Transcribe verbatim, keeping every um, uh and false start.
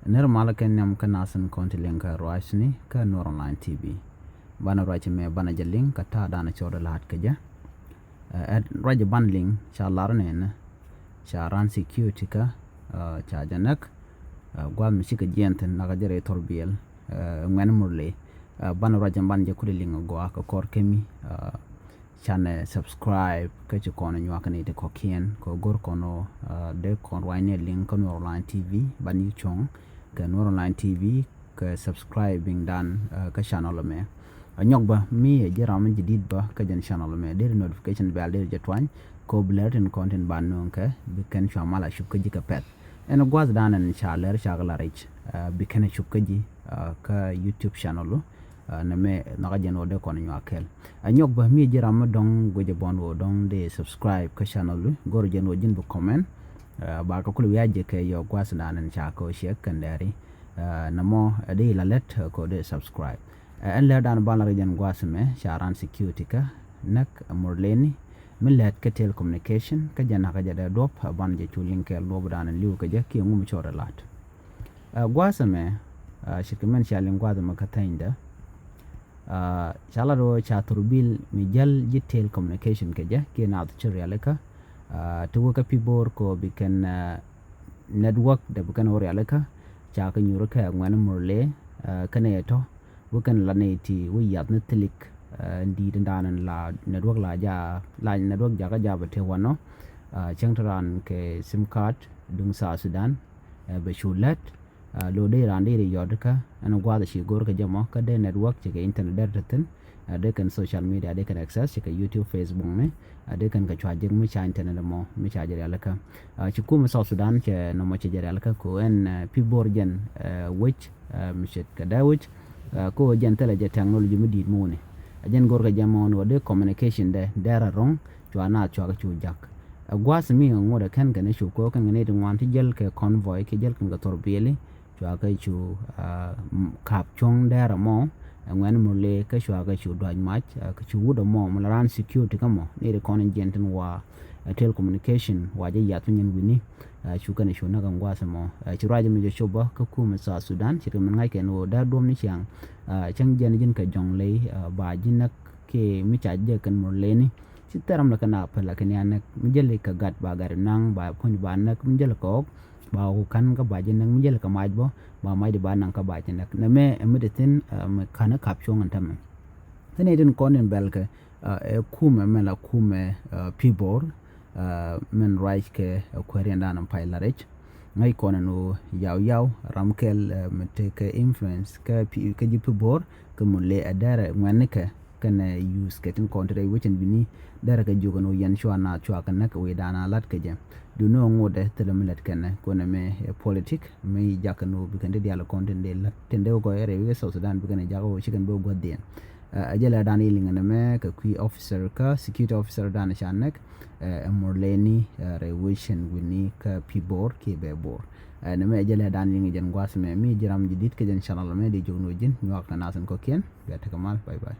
Nir malä kɛ nhiam kä nasin kɔn ti liŋ kä ruacni kä Nuer Online T V. Banɛ ruac mɛ banɛ jɛ liŋ kä ta̱a̱ danɛ cɔɔdɛ la̱a̱t kä jɛ. Ɛ ruac banɛ liŋ ca lar nɛn ca ran security kä ca jɛ näk. Gua̱a̱th mi cikɛ jiɛn thin nakä jɛ rɛy thor biɛl ŋuɛn murli. Banɛ ruac banɛ jɛ kudɛ liŋ gɔaa kä kɔr kemi. Canɛ subscribe kä ci kɔn nyuak ni ti kɔkiɛn kɛ gor kɔn dee kɔn ruacni liŋ kä Nuer Online T V ban yi cuɔ̱ŋ kɛ Nuer Online T V kɛ subscribing dan kä channel mɛ. A nyɔk bä mi ɛ ji̱ ram mi ji̱ dit bä kä jɛn channel mɛ deri notification bell deri jɛ tuany kɛ bi lɛr tin kɔn tin ban nuŋ kɛ bi kɛn cua mal a cup kä ji̱ kɛ pɛth. Ɛn gua̱th dan ɛn ca lɛr ca kɛ la rɛc bi kɛn a cup kä ji̱ kä YouTube channel. Nɛ mɛ nhɔkä jɛn wä dee kɔn nyuak kɛl. A nyɔk bä mi ji̱ ram mi dɔŋ guicɛ bɔn wä dɔŋ dee subscribe kä channel. Gor jɛn wä ji̱n bi comment. Ba kä kul wiac jɛ kɛ yɔ gua̱th dan ɛn ca kɛ wä ciɛk kɛn dɛri. Nɛ mɔ dee la lɛt kɛ wä dee subscribe. Ɛn lɛr dan ban la rɛ jɛn gua̱th mɛ ca ran security kä näk murleni mi lɛt kä telecommunication kä jɛ nakä jɛ dee duɔp ban jɛ cu liŋ kɛl duɔp dan ɛn liw kä jɛ kiɛ ŋum cɔrɛ lat. Gua̱a̱th ɛmɛ ce̱tkɛ mɛn cia liŋ gua̱a̱th ɛmɛ kä thänydä. Ca lat wä ca thurbil mi jäl ji̱ telecommunication kɛ jɛ kiɛ naath ci rialikä. Ti wä kä Pibor kɔ bi kɛn network dɛ bi kɛn wä rialikä. Ca kɛ nyuur kɛ ŋuɛn murle kɛnɛ yɛ tɔ wä kɛn la nɛy ti wä yath ni thilik. Ndi̱i̱t in daanɛ la network la ja la network jakä ja bɛ te wanɔ. Cäŋ ti raan kɛ sim card duŋ South Sudan bɛ cu lät. Lo dee raan dee ri yɔt kä ɛn gua̱a̱th ci go̱o̱r kɛ jɛ mɔ kä dee network ci kɛ internet dee ri thin. Dee kɛn social media dee kɛn access ci kɛ YouTube, Facebook ni. Dee kɛn kɛ cua jek mi ca internet mɔ mi ca jɛ rial kä. Ci kumɛ South Sudan cɛ nɔmɔ cɛ jɛ rial kä ko ɛn Pibor jɛn wec mi ce̱tkɛ dee wec. Ko jɛn thilɛ jɛ technology mi di̱i̱t mi wuni. Jɛn go̱o̱r kɛ jɛ mɔ ni wä dee communication dee dee ra rɔŋ cua naath cua kɛ cu jak. Ɛ gua̱a̱th mi ŋuɔ̱t ɛ kɛn kɛn cu ko̱ kɛn kɛn ti ŋuan ti jäl kɛ convoy kɛ jäl kɛn kɛ thor biɛli. Cua kɛ cu kap cuɔ̱ŋ dɛɛr ɛmɔ ɛ ŋuɛn murle kä cua kɛ cu duac mac kɛ cu wut ɛmɔ mɛ la raan security kä mɔ ni ti kɔn in jiɛn tin wa telecommunication wa jɛ yath mi nyɛn wi̱ni. Cu kɛn cu näk ɛn gua̱a̱th ɛmɔ ci ruac mi jɛ cop bä kä kumɛ South Sudan ci kɛ min ŋa̱c kɛn ɣöö dee duɔ̱m ni ciaŋ. Cäŋ jiɛn ji̱n kɛ jɔ̱ŋ ley ba ji̱ näk kiɛ mi ca jɛ kɛn murleni. Ci thɛr ram lɛ kɛ na pɛl lɛ kɛ ni a nɛk mi jäl kɛ gat ba gat naŋ ba puny ba nɛk mi jäl kɛ ɣɔk ba ku kan kä ba jɛ nɛk mi jäl kɛ mac bɔ ba mac di ba naŋ kä ba jɛ nɛk nɛ mɛ mi di thin mi kan kap cuɔŋ ɛn tämɛ. Thin itin kɔn in bɛl kɛ ɛ kumɛ mɛ la kumɛ Pibor. Mɛn ruac kɛ kuɛriɛn dan pay la rɛc ŋäc kɔn in ɣöö yaw yaw ram kɛl mi tekɛ influence kä ji̱ Pibor kä mun le ɛ dɛrɛ ŋuɛn ni kɛ kɛnɛ use kɛ tin kɔn ti rɛy wecin bini. Dɛrɛ kɛ jiök ɛn ɣöö yɛn cua naath cua kɛ näk kɛ wecdan a lat kɛ jɛ. Duni ɣöö ŋotdɛ thilɛ mi lät kɛnɛ konɛ mɛ ɛ politik mi jak kɛn ɣöö bi kɛn ti diaal kɔn tin dee lät tin dee wä gɔɔy rɛy wec South Sudan bi kɛn ɛ jak ɣöö ci kɛn bi wä guäthdiɛn. Ɛ jɛ lɛ dan iliŋ ɛn ɛmɛ kɛ kui̱ officer kä security officer dan ca näk ɛ murleni rɛy wecin wini kä Pibor kiɛ bɛ Bor. Ɛ nɛ mɛ ɛ jɛ lɛ dan iliŋ jɛn gua̱a̱th mɛ mi ji̱ ram ji̱ di̱t kä jɛn channel mɛ di jiök ni wä ji̱n nyuak kɛ nath in kɔ̱kiɛn. Bia tekɛ mal, bye bye.